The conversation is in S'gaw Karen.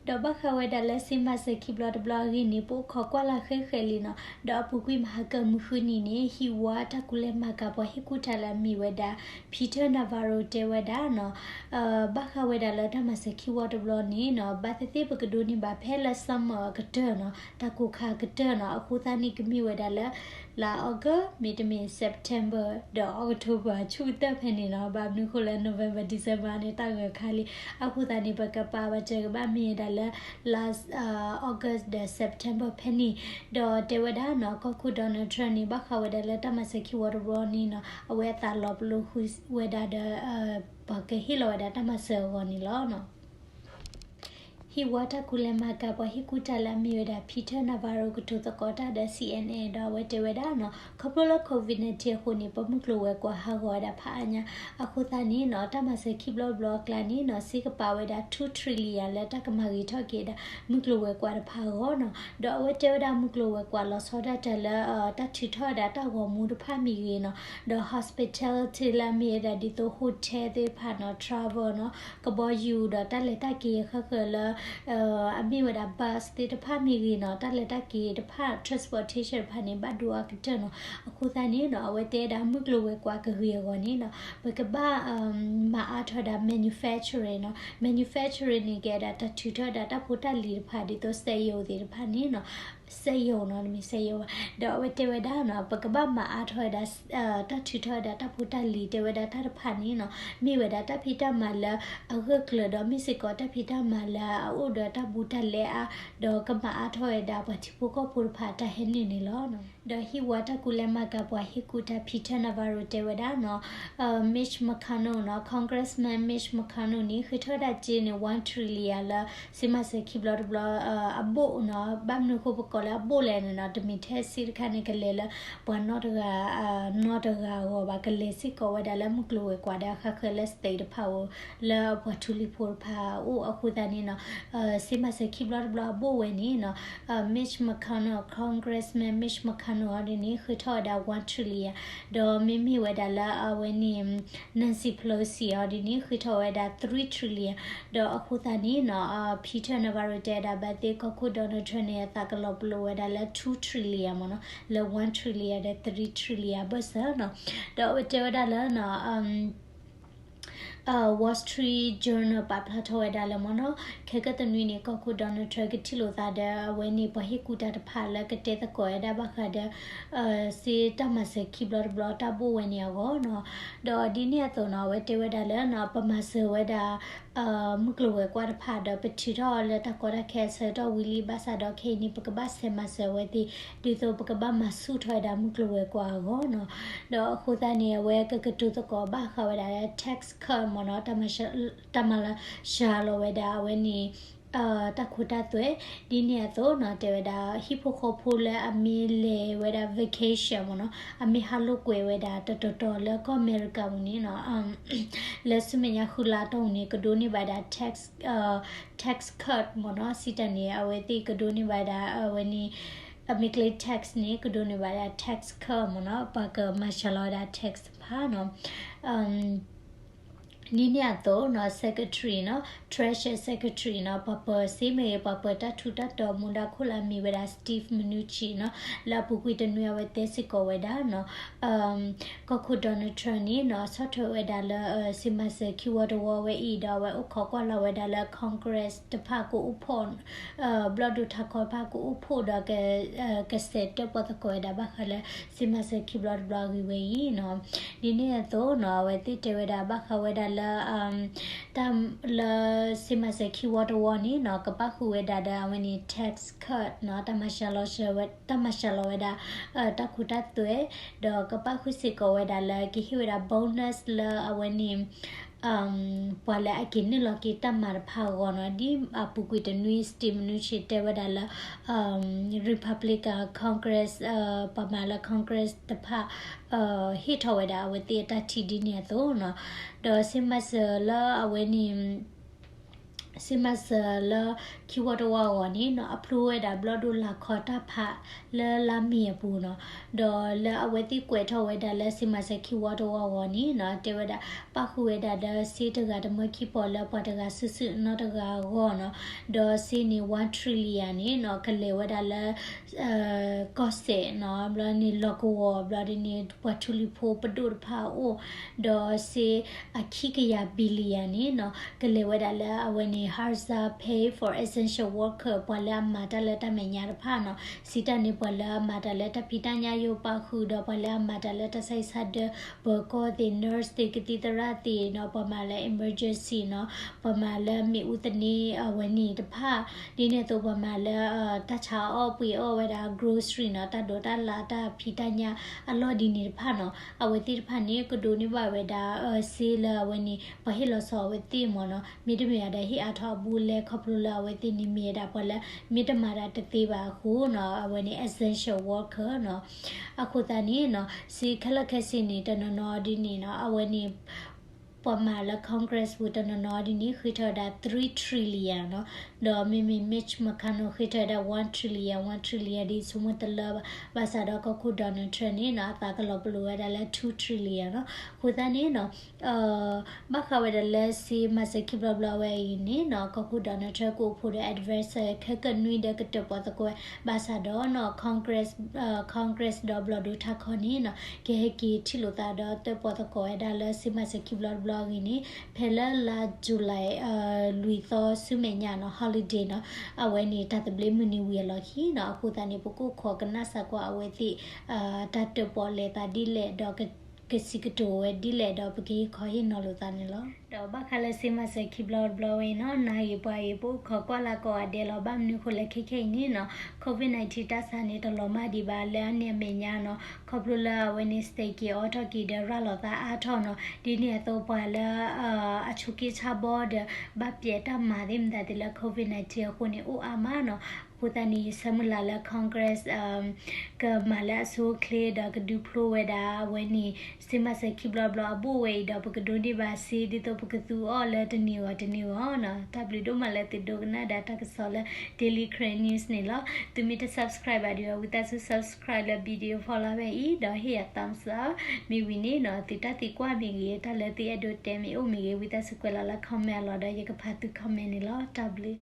ဒီးဘၣ်ဃးဝဲဒၣ်လၢစ့မၤစၢၤခံဘျီတဘျီအဂ့ၢ်န့ၣ် ပအိၣ်ခိးကွၢ်လၢ်ဃဲဃဲလံနီၤ. ဒီးအပူၤကွံာ်မဟါကမုၢ်ဃုနံၤန့ၣ် ဟံၣ်ဝါတၢ်ကူလဲၤမၤကၤပှၤဟ့ၣ်ကူၣ်တၢ်လၢအမ့ၢ်ဝဲဒၣ် Peter Navarro တဲဝဲဒၣ်နီၤ, ဘၣ်ဃးဝဲဒၣ်လၢတၢ်မၤစၢၤခံဝီတဘျီန့ၣ်နီၤ ဘၣ်သ့ၣ်သ့ၣ်ပကဒိးန့ၢ်ဘၣ်ဖဲလၢ summer အကတၢၢ်နီၤ, တၢ်ကိၢ်ခါအကတၢၢ်နီၤ, အဃိသတးန့ၣ်ကမ့ၢ်ဝဲဒၣ်လၢ လါ August မ့တမ့ၢ် September ဒီး October ဆူကတၢၢ်ဖဲန့ၣ်နီၤ, ဘၣ်မနုၤအဃိလၢ November December န့ၣ် တၢ်ဂၢၤခါလံ, အဃိသတးန့ၣ် ပကပာ်ဘၣ်စၢၤကဘၣ်မ့ၢ်ဝဲဒၣ်လၢ လါ August ဒီး September ဖဲန့ၣ်, ဒီးတဲဝဲဒၣ်နီၤ ကီၢ်ခိၣ် Donald Trump န့ၣ် ဘၣ်ဃးဝဲဒၣ်လၢတၢ်မၤစၢၤခံဝီတဘျီန့ၣ်နီၤ အဝဲအသးလီၤပလိာ်ဃုာ်ဝဲဒၣ်ဒီး ပှၤကဟ့ၣ်လီၤဝဲဒၣ်တၢ်မၤစၢၤအဂီၢ်န့ၣ်လီၤ. ဟံၣ်ဝါတၢ်ကူလဲၤမၤကၤပှၤဟ့ၣ်ကူၣ်တၢ်လၢအမ့ၢ်ဝဲဒၣ် Peter Navarro ကတိၤသကိးတၢ်ဒီး C N N ဒီးအဝဲတဲဝဲဒၣ်နီၤ ခီဖျိလၢ COVID nineteen အဃိန့ၣ် ပမုၢ်ကျိၤဝဲၤကွာ်ဟးဂီၤဝဲဒၣ်ဖးအါညါ, အဃိသတးန့ၣ်နီၤ တၢ်မၤစၢၤခံဘျီတဘျီအကျါန့ၣ်နီၤ စ့ကပာ်ဝဲဒၣ် two trillion လၢတၢ်ကမၤဂ့ၤထီၣ်က့ၤဝဲဒၣ် မုၢ်ကျိၤဝဲၤကွာ်တဖၣ်အဂီၢ်နီၤ, ဒီးအဝဲတဲဝဲဒၣ်မုၢ်ကျိၤဝဲၤကွာ်လီၤဆီဒၣ်တၢ်လၢ တၢ်ထုးထီၣ်ဝဲဒၣ်တၢ်ဂီၤမူတဖၣ်မ့ၢ်ဂ့ၤနီၤ, ဒီး hospitality လၢအမ့ၢ်ဝဲဒၣ်ဒ်သိး hotel သ့ၣ်တဖၣ်နီၤ travel နီၤ ကဘီယူၤဒီးတၢ်လဲၤတၢ်က့ၤဃၣ်ဃၣ်လၢ အမ့ၢ်ဝဲဒၣ် bus သ့ၣ်တဖၣ်မ့ၢ်ဂ့ၤနီၤ တၢ်လဲၤတၢ်က့ၤတဖၣ် transportation တဖၣ်န့ၣ် ဘၣ်ဒိအါကတၢၢ်နီၤ, အဃိသတးန့ၣ်နီၤ အဝဲတဲဒၣ်မုၢ်ကျိၤဝဲၤကွာ်ကဂ့ၤအဂီၢ်န့ၣ်နီၤ ပကဘၣ် မၤအါထီၣ်ဝဲဒၣ် manufacturing နီၤ, manufacturing န့ၣ် ကဲဒၣ်တၢ်ထုးထီၣ်ဝဲဒၣ်တၢ်ဖိတၢ်လံၤတဖၣ်ဒ်သိး စက်ရုံ သ့ၣ်တဖၣ်န့ၣ်နီၤ စက်ရုံ နီၤ တမ့ၢ် စက်ရုံ ဘၣ်, ဒီးအဝဲတဲဝဲဒၣ်နီၤ ပကဘၣ်မၤအါထီၣ်ဝဲဒၣ် တၢ်ထုးထီၣ်ဝဲဒၣ်တၢ်ဖိတၢ်လံၤ တဲဝဲဒၣ်တၢ်တဖၣ်န့ၣ်နီၤ မ့ၢ်ဝဲဒၣ်တၢ်ဖံးတၢ်မၤလၢအဂၢၢ်ကျၢၤ ဒီးမ့ၢ်စ့ၢ်ကီးတၢ်ဖံးတၢ်မၤလၢအအိၣ်ဒီးတၢ်ဘူးတၢ်လဲအါ, ဒီးကမၤအါထီၣ်ဝဲဒၣ်ပှၤထံဖိကီၢ်ဖိတဖၣ်တၢ်ဟဲနုာ်န့ၣ်လီၤ. ဒီးဟံၣ်ဝါတၢ်ကူလဲၤမၤကၤပှၤဟ့ၣ်ကူၣ်တၢ် Peter Navarro တဲဝဲဒၣ်နီၤ Mitch McConnell နီၤ Congressman Mitch McConnell န့ၣ် ဃ့ထီၣ်ဝဲဒၣ်စ့န့ၣ် one trillion လၢ စ့မၤစၢၤခံဘျီတဘျီ အဘိၣ်နီၤ, ဘၣ်မနုၤအဃိပကိးလၢအဘိၣ်လဲၣ်န့ၣ်နီၤ တမ့ၢ်ထဲစ့တခါန့ၣ် ကလဲၤလၢပှၤနီတဂၤ နီတဂၤအဂီၢ်ဘၣ်, ကလဲၤစ့ၢ်ကီးဝဲဒၣ်လၢမုၢ်ကျိၤဝဲၤကွာ်ဒီးအဃၣ်ဃၢၤလၢ state တဖၣ်ဧိၤ လၢပှၤထူလံၤဖိတဖၣ်အိၣ်အဃိသတးန့ၣ်နီၤ စ့မၤစၢၤခံဘျီတဘျီအဘိၣ်ဝဲန့ၣ်နီၤ Mitch McConnell, Congressman Mitch McConnell အီၤဒ်န့ၣ် ဃ့ထီၣ်ဝဲဒၣ် one trillion, ဒီးမ့မ့ၢ်ဝဲဒၣ်လၢအဝဲန့ၣ် Nancy Pelosi အီၤဒ်န့ၣ် ဃ့ထီၣ်ဝဲဒၣ် three trillion, ဒီးအဃိသတးန့ၣ်နီၤ Peter Navarro တဲဒၣ်ဘၣ်သ့ၣ် ကီၢ်ခိၣ် Donald Trump န့ၣ် အသးကလီၤပလိာ်ဝဲဒၣ်လၢ two trillion မ့ၢ်နီၤ, လၢ one trillion ဒီး three trillion အဘၢၣ်စၢၤနီၤ, ဒီးအဝဲတဲဝဲဒၣ်လၢ Wall Street Journal ပာ်ဖျါထီၣ်ဝဲဒၣ်လၢမ့ၢ်နီၤ ခဲကနွံန့ၣ် ကီၢ်ခိၣ် Donald Trump ကထံၣ်လိာ်သးဒီး အဝဲန့ၣ်ပှၤဟ့ၣ်ကူၣ်တၢ်တဖၣ်လၢကတဲသကိးဝဲဒၣ် ဘၣ်ဃးဒီး စ့တၢ်မၤစၢၤခံဘျီတဘျီတၢ်ဘိၣ်ဝဲန့ၣ်အဂီၢ်နီၤ, ဒီးဒ်န့ၣ်အသိးနီၤ အဝဲတဲဝဲဒၣ်လၢ ပမၤစၢၤဝဲဒၣ် မုၢ်ကျိၤဝဲၤကွာ်တဖၣ်ဒီး ပထုးထီၣ်အီၤလၢတၢ်ကီတၢ်ခဲအဆၢကတီၢ်ဝံၤလံ ဘၣ်ဆၣ်ဒီးခဲအံၤန့ၣ် ပကဘၣ်ဆဲးမၤစၢၤအဝဲသ့ၣ် ဒ်သိးပကဘၣ်မၤဆူၣ်ထီၣ်ဝဲဒၣ်မုၢ်ကျိၤဝဲၤကွာ်အဂီၢ်နီၤ, ဒီးအဃိသတးန့ၣ် အဝဲကကတိၤသကိးဘၣ်ဃးဝဲဒၣ် tax cut မ့ၢ်နီၤ, တၢ်မၤလၢ ရှၤလီၤဝဲဒၣ်အဝဲန့ၣ် တၢ်ခိတၢ်သွဲ, ဒ်န့ၣ်အသိးနီၤ တဲဝဲဒၣ် ဟံၣ်ဖိဃီဖိလၢအမ့ၢ်လဲၤဝဲဒၣ် vacation မ့ၢ်နီၤ, အမ့ၢ်ဟးလိာ်ကွဲဝဲဒၣ်တတီၤတီၤလၢကီၢ်အမဲရကၤပူၤန့ၣ်နီၤ လၢဆူမဲာ်ညါဃုလါတီၢ်ပူၤန့ၣ် ကဒိးန့ၢ်ဘၣ်ဒၣ် tax, tax cut မ့ၢ်နီၤ, စံးတၢ်န့ၣ် အဝဲသ့ၣ်ကဒိးန့ၢ်ဘၣ်ဒၣ် အဝဲန့ၣ် အမ့ၢ်ကျဲ tax န့ၣ် ကဒိးန့ၢ်ဘၣ်ဒၣ် tax cut မ့ၢ်နီၤ, ပှၤကမၤရှၤလီၤဝဲဒၣ် tax တဖၣ်နီၤ ဒ်န့ၣ်အသိးနီၤ secretary နီၤ Treasury Secretary နီၤ ပှၤပၢၤစ့မ့ၢ်ဂ့ၤ ပှၤပၢၤတၢ်ထူးတၢ်တီၤမူဒါခိၣ်လၢအမ့ၢ်ဝဲဒၣ် Steve Mnuchin နီၤ လၢအပူၤကွံာ်တနွံအဝဲတဲစ့ၢ်ကီးဝဲဒၣ်နီၤ ကီၢ်ခိၣ် Donald Trump န့ၣ်နီၤ ဆီၣ်ထွဲဝဲဒၣ်လၢ စ့မၤစၢၤခံဝီတဝီဝဲအံၤဒီး အဝဲအိၣ်ခိးကွၢ်လီၤဝဲဒၣ်လၢ Congress တဖၣ်ကအိၣ်ဖှိၣ် ဘျီၣ်ဒိၣ်ထးခီတဖၣ်ကအိၣ်ဖှိၣ်ဒီး ကစဲးတၢၣ်ပီၣ်သကိးဝဲဒၣ်ဘၣ်ဃးလၢ စ့မၤစၢၤခံဘျီတဘျီအဂ့ၢ်ဝဲအံၤနီၤ ဒ်န့ၣ်အသိးနီၤ အဝဲသ့ၣ်တဲဝဲဒၣ်ဘၣ်ဃးဝဲဒၣ်လၢ တၢ်လၢ စ့မၤစၢၤခံဝီတဝီန့ၣ်နီၤ ကပၣ်ဃုာ်ဝဲဒၣ်ဒီးအဝဲန့ၣ် tax cut နီၤ တၢ်မၤရှၤလီၤဝဲဒၣ် တၢ်ခိတၢ်သွဲ ဒီးကပၣ်ဃုာ်စ့ၢ်ကီးဝဲဒၣ်လၢ ကဟ့ၣ်ဝဲဒၣ် bonus လၢအဝဲန့ၣ် ပှၤလၢအက့ၤနုာ်လီၤက့ၤတၢ်မၤတဖၣ်အဂီၢ်နီၤ ဒ်အပူၤကွံာ်တနွံ Steve Mnuchin တဲဝဲဒၣ်လၢ Republican Congress ပှၤမၤလၢ Congress တဖၣ် ဟ့ၣ်ထီၣ်ဝဲဒၣ်အဝဲသ့ၣ်အတၢ်ထံၣ်ဒ်န့ၣ်အသိးနီၤ ဒီးစ့မၤစၢၤလၢအဝဲန့ၣ် စ့မၤစၢၤလၢခံဝီတဝီအဂီၢ်န့ၣ်နီၤ အဖျိဝဲဒၣ်ဘျီၣ်ဒိၣ်လာ်ခီတၢ်ဖးလၢလါမ့ၤအပူၤနီၤ, ဒီးလၢအဝဲသ့ၣ်ကွဲးထီၣ်ဝဲဒၣ်လၢစ့မၤစၢၤခံဝီတဝီအဂီၢ်န့ၣ်နီၤ တဲဝဲဒၣ် ပၣ်ဃုာ်ဝဲဒၣ်ဒီးစ့တဂၤတမၢခံပီၣ်လၢပှၤတဂၤစုာ်စုာ်နီတဂၤအဂီၢ်နီၤ, ဒီးစ့န့ၣ် one trillion န့ၣ်နီၤ ကလဲၤဝဲဒၣ်လၢ ကီၢ်စဲၣ်နီၤ ဘျီန့ၣ်လီၢ်ကဝီၤ ဘျီဒ်န့ၣ် ပှၤထူလံၤဖိပဒိၣ်တဖၣ်အအိၣ်, ဒီးစ့အခံကယၤ billion န့ၣ်နီၤ ကလဲၤဝဲဒၣ်လၢအဝဲန့ၣ် Hazza Pay for essential worker ပှၤလၢအမၤတၢ်လၢတၢ်မဲာ်ညါတဖၣ်နီၤ, စံးတၢ်န့ၣ် ပှၤလၢအမၤတၢ်လၢတၢ်ဖံးတၢ်ညၣ်ယိာ်ပၣ်ဃုာ် ဒီးပှၤလၢအမၤတၢ်လၢတၢ်ဆါဟံၣ်ဆါဒၢ ပၢၤကီၢ်သ့ၣ် nurse သ့ၣ် ကသံၣ်သရၣ်သ့ၣ်နီၤ ပှၤမၤလၢ emergency နီၤ ပှၤမၤလၢမ့ၣ်အူသန့အဝဲန့ၣ်တဖၣ်, ဒ်န့ၣ်အသိးပှၤမၤလၢ တၢ်ဆါအီၣ်ပှ့ၤအီၣ်ဝဲဒၣ် grocery နီၤ တၢ်ဒိးတၢ်လးတၢ်ဖံးတၢ်ညၣ်အလီၢ်ဒ်န့ၣ်တဖၣ်နီၤ, အဝဲသ့ၣ်တဖၣ်န့ၣ် ကဒိးန့ၢ်ဘၣ်ဝဲဒၣ် စ့လၢအဝဲန့ၣ် ပှၤဟ့ၣ်လီၤဆီအဝဲသ့ၣ်မ့ၢ်နီၤ, မ့တမ့ၢ်ဒီးဟ့ၣ်အါထီၣ်အဘူးအလဲခီဖျိလၢအဝဲသ့ၣ်န့ၣ်မ့ၢ်ဝဲဒၣ်ပှၤလၢ မ့တမၤတၢ်တသ့ဘၣ်အဃိနီၤ အဝဲန့ၣ် essential worker နီၤ, အဃိသတးန့ၣ်နီၤ စ့ခဲလၢာ်ခဲဆ့န့ၣ် တနီၤနီၤဒ်န့ၣ်နီၤ အဝဲန့ၣ် ပှၤမၤလၢ Congress ပူၤတနီၤနီၤဒ်န့ၣ် ဃ့ထီၣ်ဝဲဒၣ် three trillion နီၤ, ဒီးမ့မ့ၢ် Mitch McConnell ဃ့ထီၣ်ဝဲဒၣ် one trillion, one trillion ဒ်ဆိကမိၣ်တလၢဘၣ်, ဘၣ်ဆၣ်ဒီးကီၢ်ခိၣ် Donald Trump န့ၣ်နီၤ အသးကလီၤပလိာ်ဝဲဒၣ်လၢ two trillion နီၤ, အဃိသတးန့ၣ်နီၤ ဘၣ်ဃးဝဲဒၣ်လၢစ့မၤစၢၤခံဘျီဘျီဝဲအံၤန့ၣ်နီၤ ကီၢ်ခိၣ် Donald Trump ကအိၣ်ဖှိၣ်ဒီး advisor ခဲကနွံဒီးကတၢၢ်ပီၣ်သကိးဝဲ, ဘၣ်ဆၣ်ဒီးနီၤ Congress, Congress ဒီးဘျီၣ်ဒိၣ်ထးခီန့ၣ်နီၤ ကဟဲက့ၤထံၣ်လိာ်သးဒီးတၢၣ်ပီၣ်သကိးဝဲဒၣ်လၢစ့မၤစၢၤခံဘျီတဘျီအဂ့ၢ်န့ၣ် ဖဲလၢလါ July လွံၢ်သီဆူမဲာ်ညါနီၤ holiday နီၤ အဝဲန့ၣ်တၢ်သဘျ့မုၢ်နံၤဝံၤအလီၢ်ခံနီၤ, အဃိသတးန့ၣ် ပကအိၣ်ခိးကနၣ်စၢၤကွၢ်အဝဲသ့ၣ် တၢ်တၢၣ်ပီၣ်လဲၤသးဒ်လဲၣ်ဒီး ကစံးကတိၤဝဲဒ်လဲၣ်ဒီး ပကဟ့ၣ်ခီဟ့ၣ်နီၤလိာ်သးန့ၣ်လီၤ. ဒီးဘၣ်ဃးလၢစ့မၤစၢၤခံဘျီတဘျီဝဲအံၤနီၤ နၤဂ့ၤပှၤဂ့ၤ ပအိၣ်ခိးကွၢ်လၢကိးဂၤဒဲးလီၤ. ဘၣ်မနုၤအဃိလဲၣ်ခဲခဲအံၤန့ၣ်နီၤ COVID nineteen တၢ်ဆါန့ၣ် တလီၤမၢ်ဒံးဘၣ်လၢအန့ၣ်အမဲာ်ညါနီၤ, ခီဖျိလၢအဝဲန့ၣ် စတဲးက့ၤအီထီၣ်က့ၤဒီး ရၤလီၤသးအါထီၣ်နီၤ, ဒ်န့ၣ်အသိးပှၤလၢ အဆိးက့ဆါဘီဒီး ဘၣ်ပျဲးတၢ်မၤသ့ၣ်မတၤသ့ၣ်လၢ COVID nineteen အဃိန့ၣ် အိၣ်အါမးနီၤ, အဃိသတးန့ၣ် ယဆၢမုၢ်လၢ်လၢ Congress ကမၤလၢအဆိအချ့ဒီးကဒုးဖျိဝဲဒၣ် အဝဲန့ၣ် စ့မၤစၢၤခံဘျီတဘျီအဘိၣ်ဝဲအံၤဒီး ပကဒိးန့ၢ်ဘၣ်စ့ဒ်သိးပကသူအီၤလၢတနံၤဂီၤတနံၤဂီၤနီၤ. တၢ်ဘျုးဒိၣ်မးလၢသုဒိကနၣ်ဒၣ်တၢ်ကစီၣ်လၢ Daily Karen News န့ၣ်လီၤ. သုမ့ၢ်တ subscribe ဘၣ်ဒံးဘၣ် ဝံသးစူၤ subscribe လၢ video ဖီလာ်ဖဲအံၤ ဒီးဟ့ၣ်ယၤ thumbs up မ့ၢ်ဝံၤန့ၣ်နီၤ သုတၢ်သံကွၢ်မ့ၢ်ဂ့ၤ တၢ်လၢသုအဲၣ်ဒိးတဲမ့ၢ်အိၣ်မ့ၢ်ဂ့ၤ ဝံသးစူၤကွဲးလီၤလၢ comment အလီၢ်ဒီး ယကဖးသု comment န့ၣ်လီၤ. တၢ်ဘျုး